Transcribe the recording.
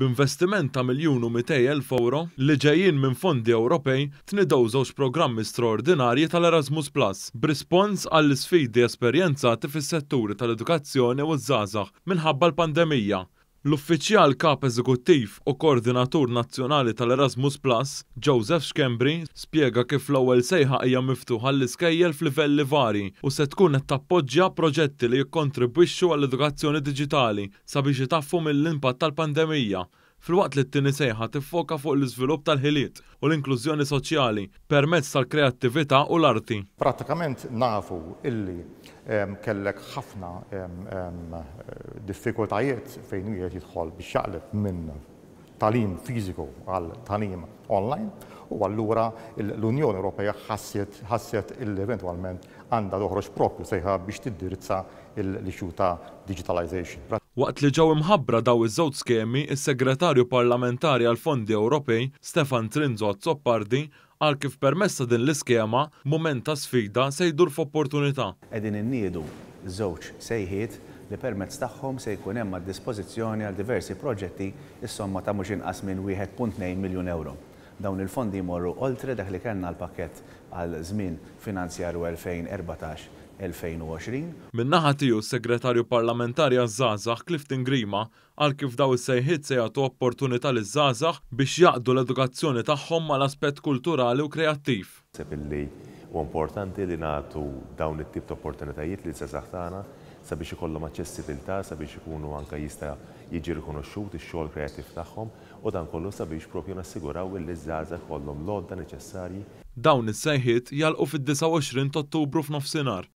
B'investiment ta' 1,200,000 ewro li ġejjin minn fondi Ewropej, tnidew żewġ programmi straordinarji tal-Erasmus Plus b'rispons għall-isfidi esperjenzati fis-setturi tal-edukazzjoni u ż-żgħażagħ minħabba l-pandemija. L-Uffiċjal Kap Eżekuttiv u Koordinatur Nazzjonali tal-Erasmus Plus, Joseph Schembri, spjega kif l-ewwel sejħa hija miftuħa għall-iskejjel f'livelli varji u se tkun qed tappoġġja proġetti li jikkontribwixxu għall-edukazzjoni diġitali sabiex itaffu mill-impatt tal-pandemija, filwaqt li t-tieni sejħa tiffoka fuq l-iżvilupp tal-ħiliet u l-inklużjoni soċjali permezz tal-kreattività u l-arti. Prattikament nafu illi kellek ħafna diffikultajiet fejn wieħed jidħol biex jaqleb minn tagħlim fiżiku għal tagħlim online u allura l-Unjoni Ewropea ħasset ħasset illi eventwalment għandha toħroġ propju sejħa biex tindirizza l-issue ta' digitalization. Waqt li ġew imħabbra daw iż-żewġ skemi, is-Segretarju Parlamentari għall-Fondi Ewropej, Stefan Zrinzo Azzopardi, qal kif permezz ta' din l-iskema, mument ta' sfida se jdur f'opportunità. Qegħdin inniedu żewġ sejħiet li permezz tagħhom se jkun hemm għad-dispożizzjoni għal diversi proġetti s-somma ta' mhux inqas minn 1.2 miljun ewro. Dawn il-fondi jmorru oltre dak li kellna l-pakkett għal żmien finanzjarju 2014-2020. Min-naħa tiegħu s-Segretarju Parlamentari għaż-Żgħażagħ Clifton Grima qal kif daw is-sejħiet se jagħtu opportunità liż-żgħażagħ biex jgħaqqdu l-edukazzjoni tagħhom mal-aspett kulturali u kreattiv. Naħseb illi huwa importanti li nagħtu dawn it-tip ta' opportunitajiet liż-żgħażagħ tagħna sabiex ikollhom aċċessibilità, sabiex ikunu anke jista' jiġi rikonoxxut ix-xogħol kreattiv tagħhom u dan kollu sabiex propju nassiguraw illi ż-żgħażagħ ikollhom l-għodda neċessarji. Dawn is-sejħiet jagħlqu fid-29 ta' Ottubru f'nofsinhar.